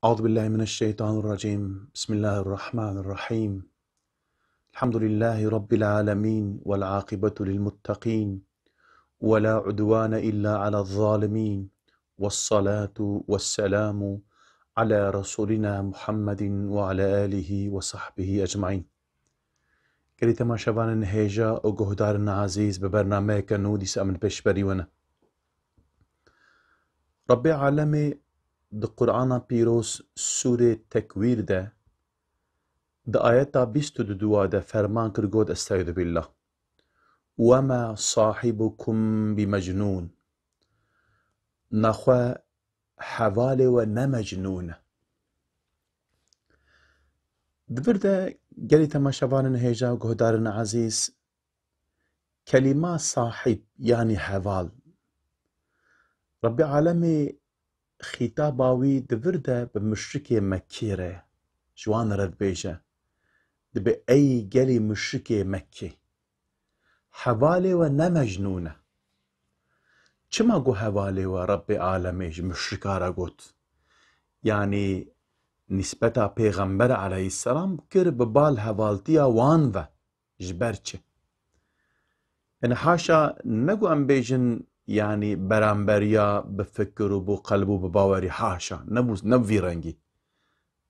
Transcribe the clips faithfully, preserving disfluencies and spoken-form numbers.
أعوذ بالله من الشيطان الرجيم. بسم الله الرحمن الرحيم. الحمد لله رب العالمين، والعاقبة للمتقين، ولا عدوان إلا على الظالمين، والصلاة والسلام على رسولنا محمد وعلى آله وصحبه أجمعين. Gelî temaşevanên hêja û guhdarên ezîz, bi bernameyeke nû dîsa em li pêşberî we ne. Rabbê Alemê di Qur'ana Pîroz sûrê Tekwîr de di ayeta bîst û duwa de ferman kir, got, Estaizu billah. "Wema sahibukum bi mecnûn." Naxwe hevalê we ne mecnûn e. Di vir de gelî temaşevanên hêja û guhdarên ezîz, kelîma sahib, yanî heval, Rebbê Alemê xîtaba wî di vir de bi muşrikê Mekkê re, ji wan re dibêje, dibê, ey gelî muşrikê Mekkê, hevalê we ne mecnûn e. Çima got hevalê we, Rebbê Alemê ji muşrika re got? Yanî nîsbeta Pêxember aleyhisselam kir bi bal hevaltiya wan ve. Ji ber çi? Yani haşa ne ku em bêjin, yani beramberiya bi fikir û bi qelb û bi bawerî, haşa, ne bû, ne bi vî rengî.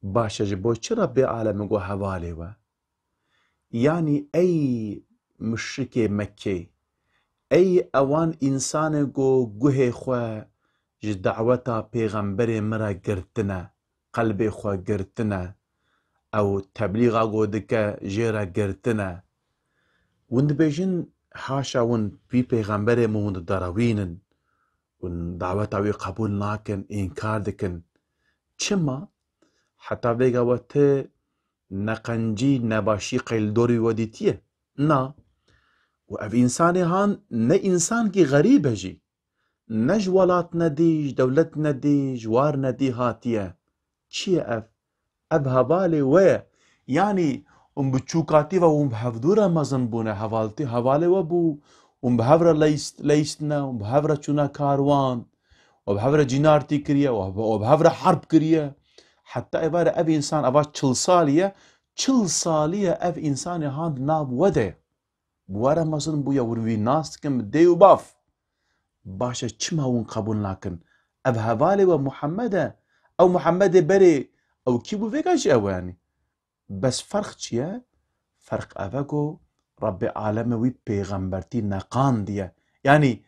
Baş e, ji bo çi Rebbê Alemê got hevalê we? Yani ey muşrikê Mekkê, ey ewan însanê ku guhê xwe ji daweta pêxemberê min re girtine, qelbê xwe girtine, ew teblîxa ku dike jê re girtine. Hûn dibêjin, haşa hûn vî pêxemberê min hûn diderewînin, hûn daweta wî qebûl nakin, înkar dikin. Çima? Heta vêga we ti neqencî, nebaşî qey li dorî we dîtiye? Na. Û ev însanê han ne însankî xerîb e jî. Ne ji welat nedî, ji dewlet nedî, ji war nedî hatiye. Çi ye ev? Ev hevalê we ye. Yanî hûn bi çûkatî ve hûn bi hevdû re mezin bûne, hevaltî, hevalê we bû, hûn bi hev re leyst-, leyistine, hûn bi hev re çûne karwan, we bi hev re cînartî kiriye, we bi, we bi hev re herb kiriye. Heta êvarê ev însan, eva çil salî ye, çil salî ye ev însanê han di nav we de ye. Bi we re mezin bûye, hûn wî nas dikin bi dê û bav. Baş e, çima hûn qebûl nakin? Ev hevalê we Muhammed e. Ew Muhammedê berê, ew kî bû vêga jî ew e, yanî. Bes ferq çi ye? Ferq ev e ku Rebbê Alemê wî pêxembertî neqandiye. Yanî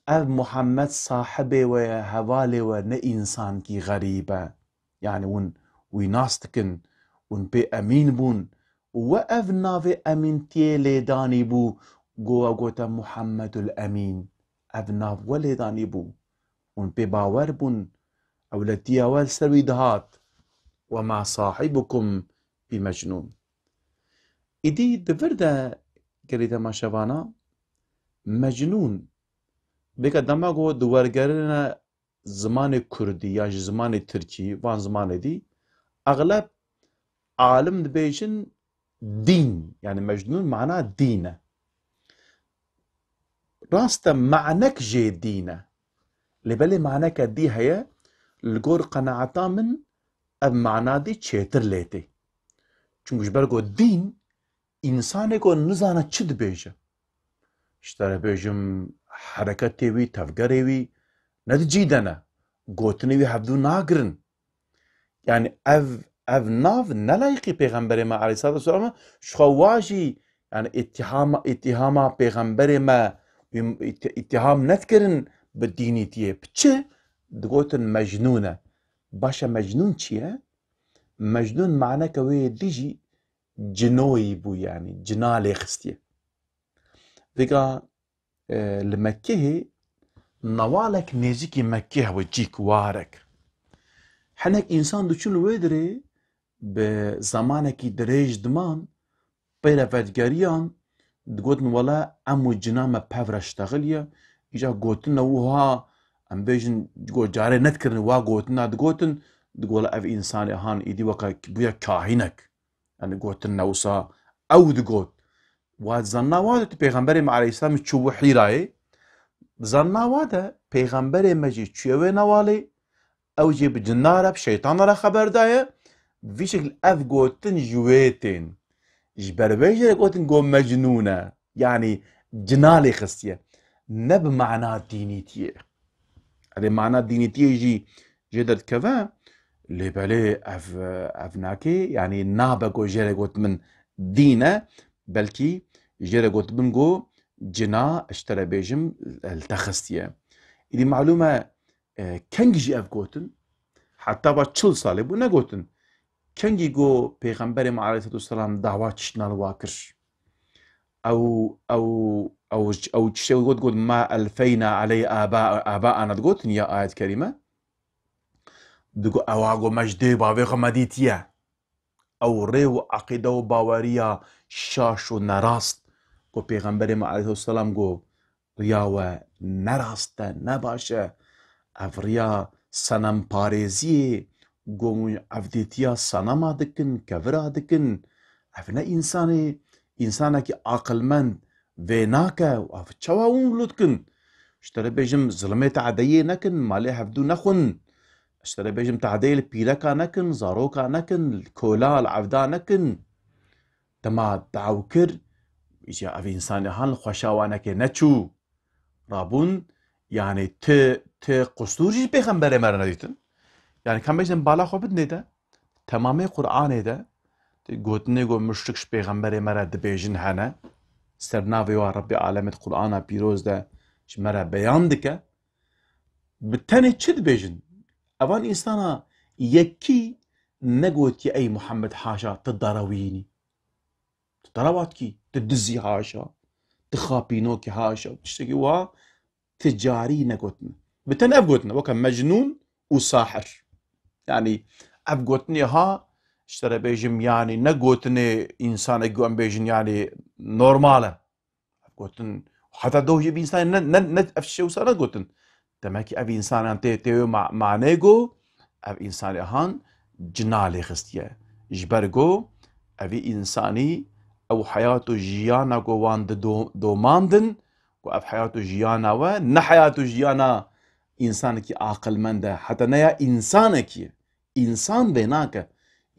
ev Muhammed sahibê we ye, hevalê we, ne însankî xerîb e. Yanî hûn wî nas dikin, hûn pê emîn bûn. We ev navê emîntiyê lê danî bû, go-, gote Muhammedul Emîn. Ev nav we lê danî bû. Hûn pê bawer bûn, ewletiya we li ser wî dihat. "Wema sahibukum bi mecnûn." Îdî di vir de gelî temaşevana, mecnûn, vêga dema ku di wergerine zimanê kurdî ya ji zimanê tirkî, van zimanê dî, exleb alim dibêjin dîn, yani mecnûn mana dîn e. Rast e, manek jê dîn e. Lê belê maneke dî heye, li gor qenaeta min ev mana dî çêtir lê tê. Çunku ji ber ku dîn însanê ku nizane çi dibêje. Ji te re bêjim, hereketê wî, tevgerê wî ne di cî de ne. Gotinê wî hevdû nagirin. Yani ev, ev nav ne layîqî Pêxemberê me aleyhissalatu vesselam e. Ji xwe wa jî, yani îttihama, îttihama Pêxemberê me, ît-, îttiham nedikirin bi dînîtiyê. Bi çi? Digotin mecnûn e. Baş e, mecnûn çi ye? Mecnûn maneke wê yê dî jî cinoyî bû, yani cina lê xistiye. Vêga, e, li Mekkehê newalek nêzîkî Mekkê hebû, cîk, warek. Hinek însan diçûn li wê dirê bi zemanekî dirêj diman, pê re vedgeriyan, digotin, wela em û cina me pev re ştexiliye, îca gotine wiha, em bêjin, go carê nedikirin, wa gotina digotin, digo, wela ev însanê han îdî weke bûye kahînek. Yani gotin ne wisa ew digot. Wa zanna wa de tu Pêxemberê me aleyhisselam çû bû Hîrayê. Zanna wa de Pêxemberê me jî çûye wê newalê. Ew jî bi cina re, bi şeytana re xeber daye. Vî şekil ev gotin ji wê tên. Ji ber wê jê re gotin ku mecnûn e. Yanî cina lê xistiye. Ne bi mana dînîtiyê. Erê mana dînîtiyê jî jê derdikeve, lê belê ev, ev nake, yanî nabe ku jê re gotin dîn e, belkî jê re gotin ku cina, ji te re bêjim, li te xistiye. Îdî malûm e, e, kengî jî ev gotin, heta va çil salê bû negotin. Kengî ku Pêxemberê me aleyhisselatu vesselam dawa çiştina li wa kir. Ew, ew, ew, ew çiştê got, got, "Ma elfeyna aleyh aba-, abaana" digotin ya ayet kerîme. Digo, ewa go me ji dê bavê xwe me dîtiye. Ew rê û eqîde û baweriya şaş û nerast ku Pêxemberê me aleyhisselam got, riya we ne rast e, ne baş e. Ev riya senemparêziyê, ku hûn evdîtiya senema dikin, kevira dikin. Ev ne însanê, însanekî aqilmend vê nake. Ev çawa hûn wilo dikin? Ji te re bêjim, zilmê teadeyê nekin, malê hevdû nexwin. Ji te re bêjim, teadeyê li pîreka nekin, zaroka nekin, li kola, li evda nekin. Dema daw kir, îca ev însanê han li xweşa wanekê neçû. Rabûn, yanî ti, ti qusûr jî pêxemberê me re nedîtin. Yanî, ka em bêjin bala xwe bidinê de, temamê Qur'anê de, ti gotinê ku muşrik ji pêxemberê me re dibêjin hene, ser navê wa Rebbê Alemê di Qur'ana pîroz de ji me re beyan dike. Bi tenê çi dibêjin? Evan însana yekî negotiye, "Ey Muhammed, haşa, tu derew înî. Tu derewatkî, tu dizî haşa, tu xapînokî haşa." Tiştekî wa ti carî negotin. Bi tenê ev gotin, weke mecnûn û sahir. Yanî ev gotinê ha, ji te re bêjim, yanî ne gotinê însanekî ku em bêjin, yanî normal e. Ev gotin, heta doh jî ev însanê ne, ne, ne, ev tiştê wisa negotin. Demek ki ev însanan tê, tê wê ma-, manê ku ev însanê han cina lê xistiye. Ji ber ku evî însanî ew heyat û jiyana ku wan di do-, domandin, ku ev heyat û jiyana we ne heyat û jiyana însanekî aqilmend e, heta ne ya însanekî ye. Însan vê nake.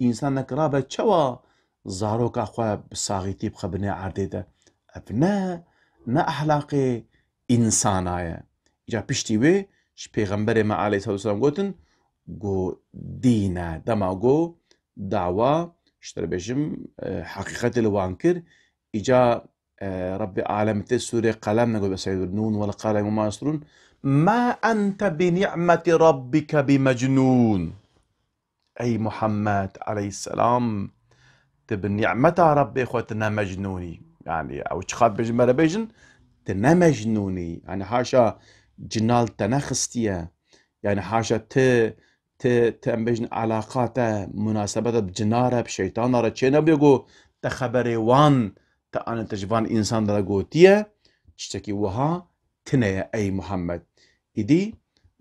Însanek rabe çawa zaroka xwe bi saxîtî bixebinê erdê de? Ev ne, ne ehlaqê însana ye. Îca piştî wê ji Pêxemberê me aleyhisselatu vesselam gotin, go dîn e. Dema go dawa, ji te re bêjim, e, heqîqetê li wan kir, îca, e, Rebbê Alem tê sûrê Qelem de got, "Seyyidul Nun vel Qelem ve ma yasturun. Ma ente bi ni'meti rabbike bi mecnûn." Ey Muhammed aleyhisselam, tu bi nîmeta Rebbê xwe tu ne mecnûn î. Yanî ew çiqas bêjin, me re bêjin, tu ne mecnûn î. Yanî haşa cina li te nexistiye. Yanî haşa tu, tu, tu em bêjin elaqata, munasebeta bi cina re, bi şeytana re çênebûye ku te xeberê wan, te anî te ji van însan re gotiye, tiştekî wiha tune ye ey Muhammed. Îdî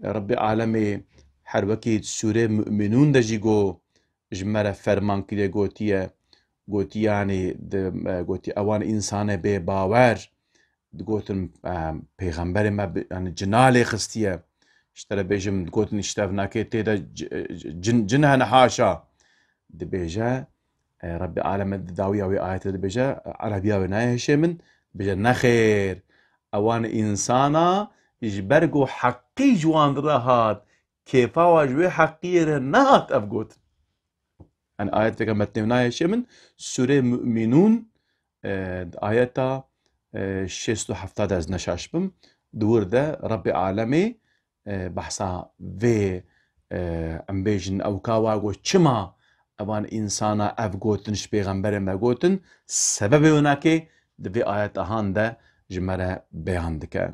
Rebbê Alemê her wekî di sûrê Mu'minûn de jî got, ji me re ferman kiriye, gotiye, gotiye, yanî di, e, gotiye, ewan însanê bê bawer, digotin, e, pêxemberê me bi, yanî cina lê xistiye. Ji te re bêjim, digotin, îşte ev nakê tê de c-, e, cin, cin hene, haşa. Dibêje, e, Rebbê Alemê di dawiya wê ayetê dibêje, erebiya wê nayê hişê min, dibêje, nexêr, ewan însana ji ber ku heqî ji wan re hat, kêfa wa ji wê heqiyê re nehat ev gotin. Yanî ayeteke metnê wê nayê hişê min, sûrê Mu'minûn, e, di ayeta, e, şêst û hefta de ez neşaş bim, di wir de Rebbê Alemê, e, behsa vê, e, em bêjin ewka wa got, çima evan însana ev gotin ji pêxemberê me gotin, sebebê winakê di vê ayeta han de ji me re beyan dike.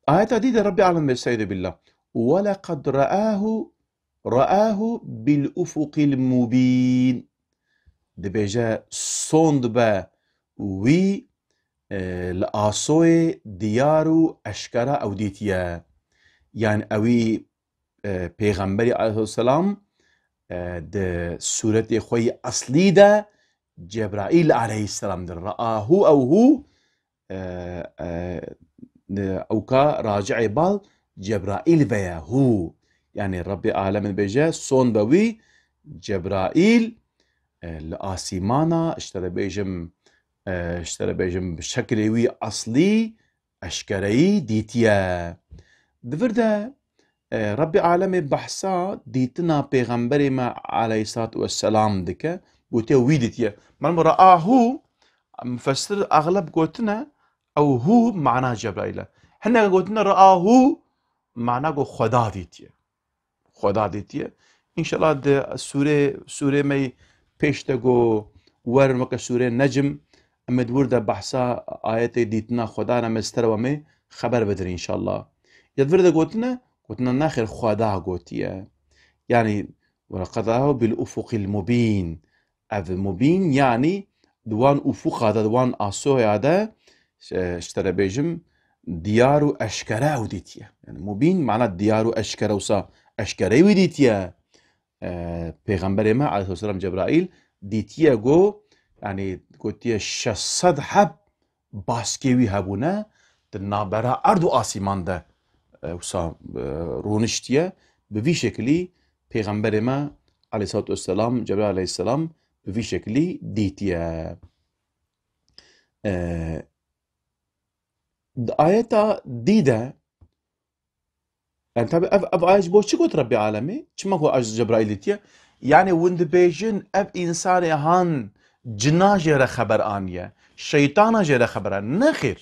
Ayeta dî de Rebbê Alem bê, Estaizu billah. "Ve leqed re'ahu, re'ahu bil ufuqil mubîn." Dibêje, sond be wî, e, li asoyê diyar û eşkera ew dîtiye. Yanî ewî, e, Pêxemberî aleyhisselam, e, di sûretê xwe yî eslî de Cebraîl aleyhisselam di re'ahu ew hu, e, e, di ewka raci'ê bal Cebraîl ve ye, hu. Yanî Rebbê alemê dibêje, son be wî Cebraîl, e, li asîmana, ji te re bêjim, e, ji te re bêjim, bi şeklê wî eslî, eşkereyî dîtiye. Di vir de, e, Rebbê alemê behsa dîtina Pêxemberê me aleyhissalatu vesselam dike, gotiye wî dîtiye. Malum re'ahu, mufessir axleb gotine, ew hu mana Cebraîl e. Hinek gotine re'ahu, mana ku Xweda dîtiye. Xweda dîtiye. Înşallah di sûrê, sûrê me yî pêş de ku werin weke sûrê Necm, em ê di wir de behsa ayetê dîtina Xweda ne, em ê ji te re wemê xeber bidin înşallah. Ya di vir de gotine, gotine nexêr Xweda gotiye. Yanî, "Ve leqed ra'ahu bil ufuqil mubîn." Ev mubîn, yanî di wan ufuqa de, di wan asoya de, e, ji te re bêjim, diyar û eşkere ew dîtiye. Yanî mubîn, mana diyar û eşkere, wisa eşkereyî wî dîtiye. E, Pêxemberê me aleyhisselam Cebraîl dîtiye ku, yanî gotiye şeş sed heb baskê wî hebûne, di navbera erd û asîman de, e, wisa, e, rûniştiye. Bi vî şekilî Pêxemberê me aleyhissalatu vesselam, Cebraîl aleyhisselam bi vî şekilî dîtiye. E, di ayeta dî de, yani tabi ev, ev ayet ji bo çi got Rebbê alemê? Çima ku ez Cebraîl dîtiye? Yani hûn dibêjin ev însanê han cina jê re xeber aniye, şeytana jê re xeber aniye. Nexêr.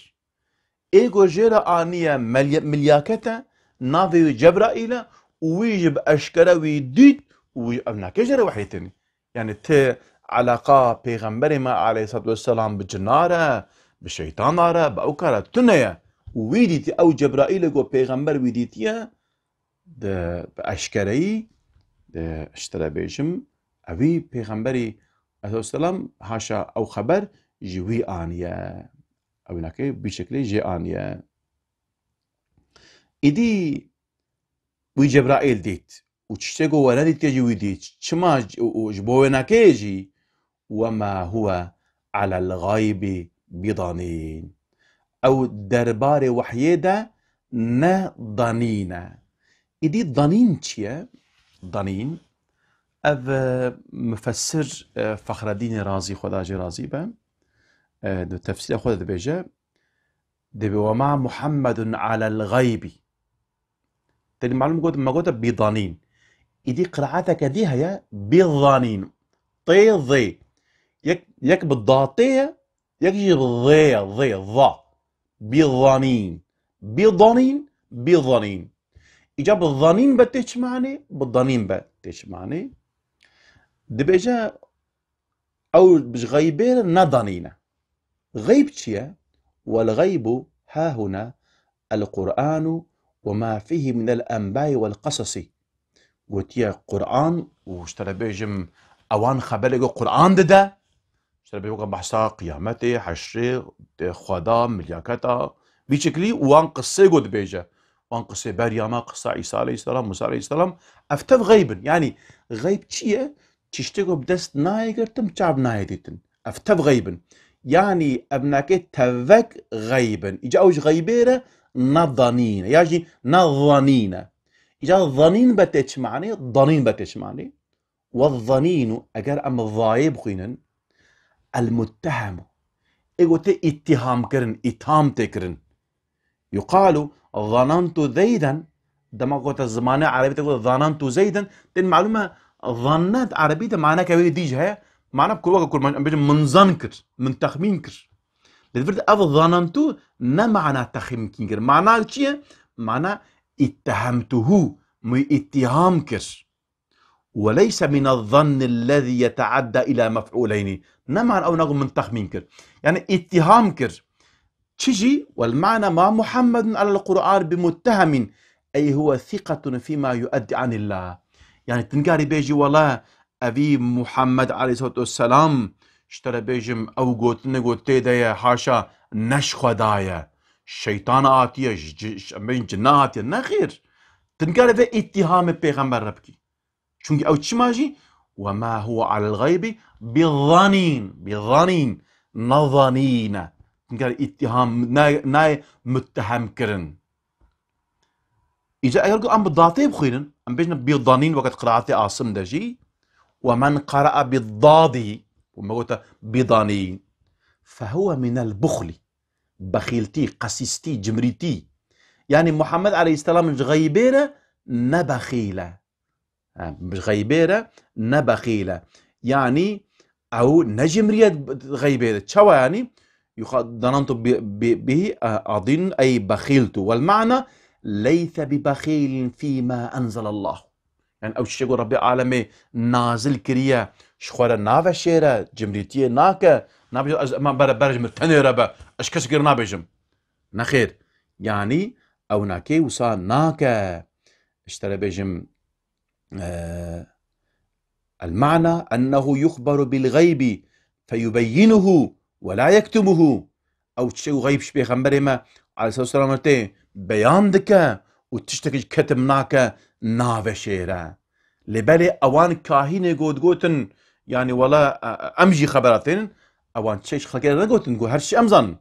Ê ku jê re aniye melye-, milyakete, navê wî Cebraîl e û wî jî bi eşkere wî dît û wî ev nake jê re wehyê tênî. Yani ti eleqa Pêxemberê me aleyhissalatu vesselam bi cina re, bi şeytana re, bi ew kare tune ye. Û wî dîtî, ew Cebraîlê ku Pêxember wî dîtiye, di, bi eşkereyî, di, ji te re bêjim, evî Pêxemberî aleyhisselam haşa ew xeber ji wî aniye. Ew nake bi şeklê jê aniye. Îdî wî Cebraîl dît û tiştê ku we nedîtiye jî wî dît. Çima j-, û, û ji bo wê nake jî, "Wema huwe alel gaybi bidanîn." Ew derbarê wehyê de ne danîn e. Îdî danîn çi ye? Danîn, ev, e, mufessir, e, Fexreddînê Razî, Xweda jê razî be, e, di tefsîra xwe de dibêje, dibê, "Wema Muhammedun alel gaybi." Tenê malum got, me gote bidanîn. Îdî qiraeteke dî heye, bidanîn. Tê zê. Yek, yek bi datê ye, yek jî bi zê ye, zê, za. Bidanîn. Bidanîn, bidanîn. Îca bi zanîn be tê çi manê, bi danîn be tê çi manê. Dibêje, ew ji xeybê re ne danîn e. Xeyb çi ye? "Wel xeybu hahuna el Qur'anu ve ma fihi minel enbai vel qasasi." Gotiye Qur'an û ji te re bêjim, ewan xeberê ku Qur'an dide, ji te re bêjim weke behsa qiyametê, heşrê, Xweda, milyaketa, vî şeklî û wan qisê ku dibêje. Wan qisê Meryema, qisa Îsa aleyhisselam, Musa aleyhisselam, ev tev xeyb in. Yanî xeyb çi ye? Tiştê ku bi dest nayê girtin, bi çav nayê dîtin. Ev tev xeyb in. Yanî ev nake tevek xeyb in. Îca ew ji xeybê re ne danîn e. Ya jî ne zanîn e. Îca zanîn be tê çi manê, danîn be tê çi manê. Ve zanînu, eger em zayê bixwînin, el muttehemu. Ê ku tê îttiham kirin, îtham tê kirin. Yuqalu zanantu Zeyden, dema ku te zimanê erebî te got zanantu Zeyden, tên malum e, zanne di erebî de maneke wê dî jî heye, mana ku weke kurmanc, em bêjin min zan kir, min texmîn kir. Lê di vir de ev zanantu ne mana texmîn kir. Mana çi ye? Mana ittehemtuhu, min îttiham kir. "Ve leyse minez zannillezî yeteadda ila mef'uleyni." Ne mana ew nago min texmîn kir. Yani îttiham kir. Çi jî? "Wel ma'na ma Muhammedun alel Qur'an bi muttehemin. Ey huve siqatun fîma yueddi anillah." Yani tinkarî bêjî wela evî Muhammed aleyhissalatu vesselam, ji te re bêjim, ew gotinê got tê de ye, haşa, ne ji Xweda ye. Şeytan hatiye, ji ci-, ji, em bêjin cina hatiye. Nexêr. Tinkarî vê îttihamê pêxember re bikî. Çunkî ew çima jî? "Ve ma huve alel gaybi bi zanîn." Bi zanîn. Ne zanîn e. Çunkî îttiham, nayê, nayê muttehem kirin. Îca eger ku em bi datê bixwînin, em bêjin bidanîn weke di qiraatê Asim de jî, we men qeraa bidadî, û me gote bidanîn, fehuwe minel buxlî. Bexîltî, qesîstî, cimrîtî. Yanî Muhammed aleyhisselam ji xeybê re ne bexîl e. Ha, ji xeybê re ne bexîl e. Yanî ew ne cimriye xeybê de. Çawa yanî? Yuxa-, danantu bi-, bi-, bihî, e, adîn ey bexîltu. Wel ma'na leyse bi bexîlin fîma enzelallah. Yani ew çiçek ku Rabbê alemê nazil kiriye, ji xwe re naveşêre, cimrîtiyê nake, nabêje ez, ema bere, bere ji min tenê re be, ez kesekî re nabêjim. Nexêr. Yanî ew nakê wisa nake. Ji te re bêjim, e, el ma'na ennehu yuxberu bil xeybi feyubeyyinuhu ve la yektumuhu. Ew çiçek û xeyb ji Pêxemberê me aleyhisselatu vesselam re tê beyan dike û tiştekî ji ketim nake, naveşêre. Lê belê ewan kahînê got, gotin, yanî wela, e, e, em jî xebera tênin, ewan çiçek ji xelkê re negotin, got her tiştî em zanin.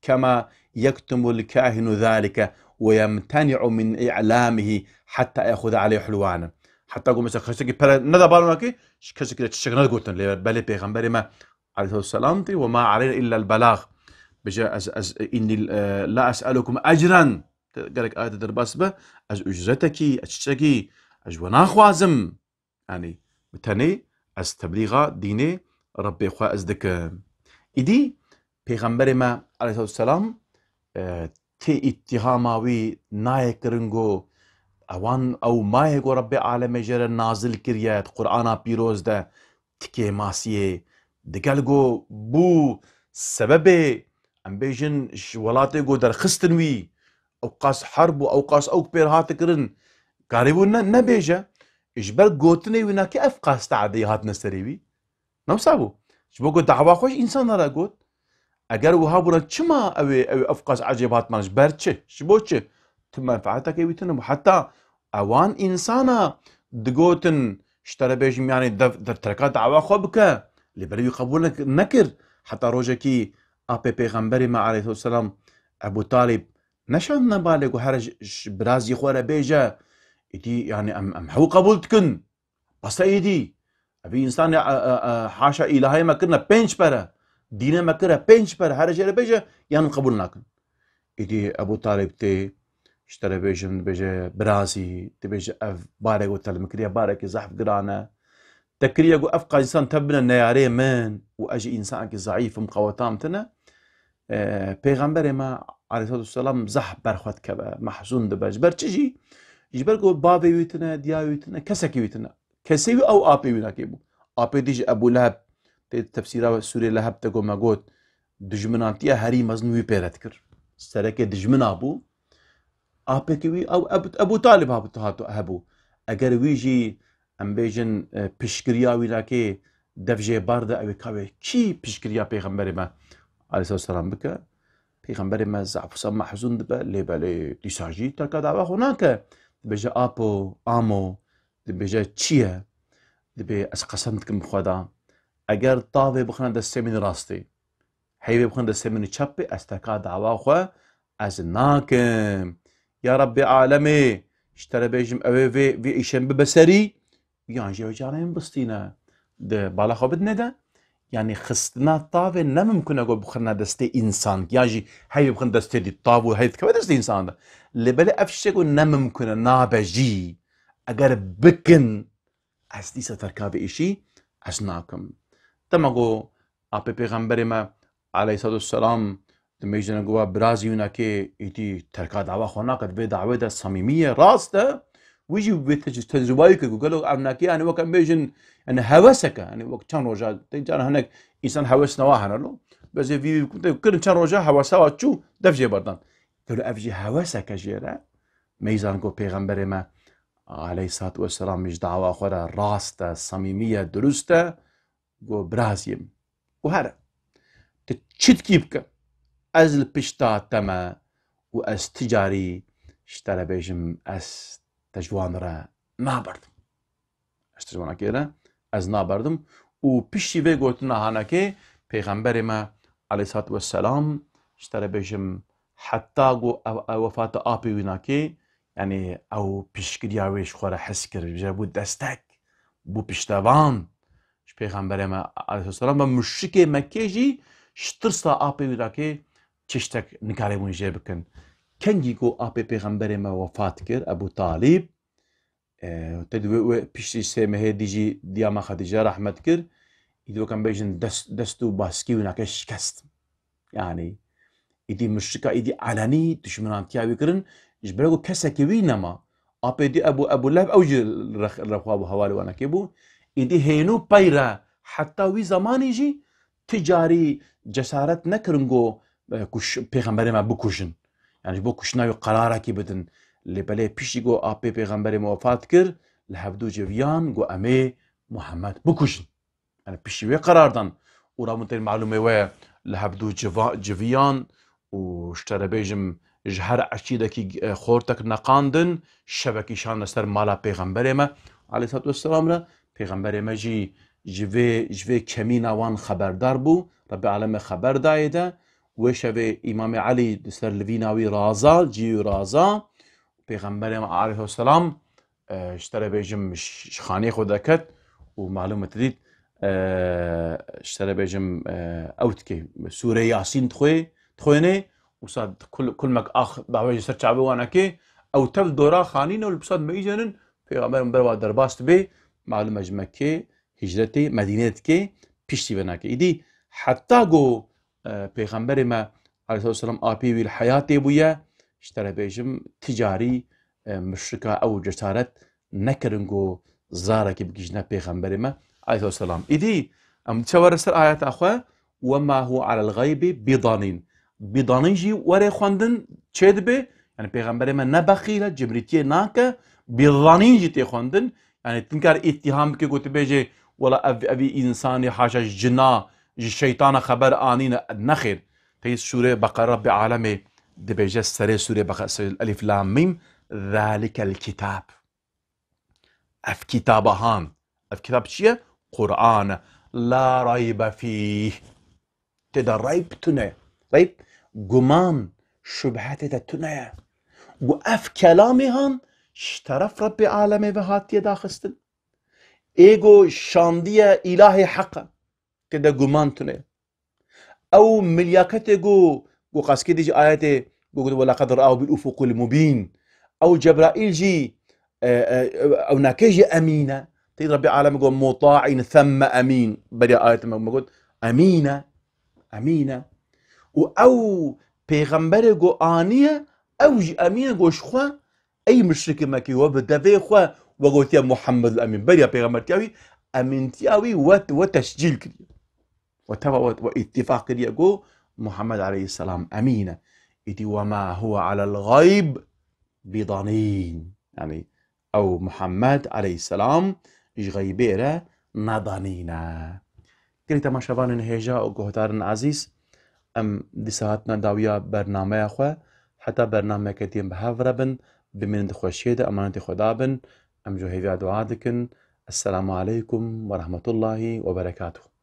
Kema yektumul kahinu zalike ve yemteni'u min i'lamihi hatta ya'xuza aleyh hulwane. Heta ku mesela kesekî pere neda bar nakê, ji kesekî re çiçek negotin. Lê belê Pêxemberê me aleyhisselatu vesselam tê, "Ve ma aleyna illa el belag." Bêje, "Ez, ez, inni, e, la es'elukum ecran." Gerek ayetê derbas be, "Ez ucretekî, ez çiçekî, ez ji we naxwazim." Yanî bi tenê ez teblîxa dînê Rebbê xwe ez dikim. Îdî Pêxemberê me aleyhisselatu vesselam, e, tê îttihama wî nayê kirin ku ewan, ew mayê ku Rebbê alemê jê re nazil kiriye di Qur'ana pîroz de, tikê masiyê, digel ku bû sebebê, em bêjin, ji welatê ku derxistin wî, ew qas herb û ew qas ew pêr hate kirin, karîbû ne, nebêje, ji ber gotinê wî nakê ev qas teadî hatine serê wî. Ne wisa bû. Ji bo ku dawa xwe ji însanan re got. Eger wiha bûna çima ew ê, ew ê ev qas ecêb hatman ji ber çi? Ji bo çi? Tu menfeetekê wî tune bû. Heta ewan însana digotin, ji te re bêjim, yanî dev, dev terka dawa xwe bike. Lê belê wî qebûl nek-, nekir. Heta rojekî apê Pêxemberê me aleyhisselam Ebu Talib neşandine balê ku here ji, ji birazî xwe re bêje, îdî, yanî em, em hew qebûl dikin. Bes e îdî. Evî însanê, e, e, e, haşa îlahayê me kirine pênc pere. Dînê me kire pênc pere. Here jê re bêje, yan qebûl nakin. Îdî Ebû Talib tê, ji te re bêjim, dibêje, birazî, dibêje, ev barek û te li min kiriye, barekî zehf giran e. Te kiriye ku ev qas însan tevbine neyarê min û ez jî însanekî zeîf im, qeweta min tune. E, Pêxemberê me aleyhisselatu vesselam zehf ber xwe dikeve, mehzûn dibe. Ji ber çi jî? Ji ber ku bavê wî tune, diya wî tune, kesekî wî tune. Kesê wî ew apê wî nakê bû. Apê dî jî Ebû Leheb, tê tefsîra Sûrê Leheb de ku me got, dijminantiya herî mezin wî pê re dikir. Serekê dijmina bû. Apekî wî ew Ebu, Ebû Talib hat-, hat-, hebû. Eger wî jî, em bêjin, e, piştgiriya wî nakê dev jê bar de, ew ê ka wê kî piştgiriya Pêxemberê me aleyhisselatu vesselam bike? Pêxemberê me zaf wisa mehzûn dibe, lê belê dîsa jî terka dawa xwe nake. Dibêje, "Apo, amo," dibêje, "Çi ye?" Dibê, "Ez qesem dikim bi Xweda. Eger tavê bixine destê min rastê, heyvê bixin destê min çepê, ez teka dawa xwe ez nakim. Ya Rebbê alemê, ji te re bêjim, ew ê vê, vê îşên bibe serî, yan jî ew canê min bistîne." Di bala xwe bidine de, yanî xistina tavê ne mimkun e ku bixine destê însan, yan jî heyvê bixin destê dî, tav û heyv dikeve destê însan de. Lê belê ev tiştek ku ne mimkun e, nabe jî. Eger bikin, ez dîsa terka vê îşî ez nakim. Dema ku apê Pêxemberê me aleyhisselatu vesselam dimêjine ku wa birazî wî nakê îdî terka dawa xwe nake, di vê dawê de samîmî ye, rast e. Wî jî vê te-, tecrûbayî kir ku gelo ev nakê, yanî wek em bêjin, yanî heweseke, yanî wek çend roja, te cara hinek însan hewes newa hene lo. Bezê vî, vî kirin çend roja hewesa wa çû, dev jê berdan. Gelo ev jî heweseke jê re, meyzan ku Pêxemberê me aleyhisselatu vesselam ji dawa xwe re rast e, samîmî ye, dirust e, got, "Birazî min, û here, tu çi dikî bike, ez li pişta te me û ez ti carî ji te re bêjim, ez te ji wan re naberdim." Ez te ji wan re, ez naberdim. Û piştî vê gotina hanekê, Pêxemberê me aleyhisselatu vesselam, ji te re bêjim, heta ku ev, ev wefata apê wî nakê, Yanî ew piştgiriya wê ji xwe re his kir, ji bû destek, bû piştevan ji Pêxemberê me aleyhisselam ve muşrikê Mekkê jî ji tirsa apê wî rakê tiştek nikaribûn jê bikin. Kengî ku apê Pêxemberê me wefat kir, Ebu Talîb, e, te di wê, wê piştî sê mehê dî jî diya me Xedîce rehmet kir, îdî weke em bêjin dest, dest û baskî wî nake şikest. Yanî, îdî muşrika, îdî elenî duşminantiya wî kirin, ji ber ku kesekî wî nema. Apê dî Ebu, Ebu Leheb ew jî rex-, rexwa bû, hevalê wanekê bû. Îdî hênû pey re heta wî zemanî jî ti carî cesaret nekirin ku, e, kuş-, pêxemberê me bikujin. Yanî ji bo kuştina wî qerarekî bidin. Lê belê piştî ku apê pêxemberê me wefat kir, li hevdû civiyan ku em ê Muhammed bikujin. Yanî piştî wê qerar dan û rabûn tên malûmê we li hevdû civa-, civiyan û ji te re bêjim ji her eşîrekî, e, xortek neqandin, şevekî şan li ser mala pêxemberê me aleyhissalatu vesselam re. Pêxemberê me jî ji vê, ji vê kemîna wan xeberdar bû. Rebê alemê xeber dayê de. Wê şevê Îmamê Elî di ser livîna wî raza, cî wî raza. Pêxemberê me aleyhisselam, e, ji te re bêjim, ji, ji xaneyê xwe derket û malûm e tu dît, e, ji te re bêjim, e, ew dike, Sûreyê Yasîn dixwê-, dixwênê, wisa kul-, kulmek ax davêje ser çavê wanekê, ew tev dora xanî ne û li wisa dimeyîzenin, Pêxember min berwa derbas dibe, malûm e ji Mekkê hicretê, Medînê dike, piştî vê nake. Îdî heta ku, e, Pêxemberê me aleyhissalatu vesselam apê wî li heyatê bûye, ji te re bêjim, ti carî, e, muşrika ew cesaret nekirin ku zarekî bigihîjne Pêxemberê me aleyhissalatu vesselam. Îdî em diçe were ser ayeta xwe, "Wema huwe alel xeybî bidanîn." Bidanîn jî were xwendin çê dibe, yanî Pêxemberê me ne bexîl e, cimrîtiyê nake, bidanîn jî tê xwendin. Yanî tu nikare îttiham bike ku tu bêjê, "Wela ev, evî însanî haşa ji cina, ji şeytana xeber anîne." Nexêr. Teyî sûrê Beqere Rebbê alemê dibêje, serê sûrê Beqere, Elif Lam Mîm, "Zalikel kitab." Ev kitaba han. Ev kitab çi ye? Quran e. La raybe fîh. Tê de reyb tune. Reyb, guman, şubhe tê de tune ye. Û ev kelamê han ji teref Rebbê alemê ve hatiye daxistin. Ê ku şandiye îlahê heq e. Tê de guman tune ye. Ew milyaketê ku, ku qeskê dî ji ayetê ku gotin, "Welaqad ra'ahu bil ufuqil mubîn." Ew Cebraîl jî, e, e, ew nake jî emîn e. Tê Rebbê alem got, "Muta'in themme emîn." Beriya ayetê me, me got, emîn e. Emîn e. Û ew pêxemberê ku aniye, ew jî emîn e, got, ji xwe, ey muşrikê Mekkî we bi devê xwe we gotiye Muhammedul Emîn. Beriya pêxembertiya wî, emîntiya wî we, we tescîl kiriye. We teva we, we îtîfaq kiriye ku Muhammed aleyhisselam emîn e. Îdî "Wema huwe alel xeyb bidanîn." Yanî ew Muhammed aleyhisselam ji xeybê re nedanîne. Gelî temaşevanên hêja û guhdarên ezîz, em dîsa hatine dawiya bernameya xwe. Heta bernameyeke din bi hev re bin, bimînin di xweşiyê de, emanetê Xweda bin. Em ji hêviya dua dikin. Esselamu aleykum ve rahmetullahi ve berekatuhu.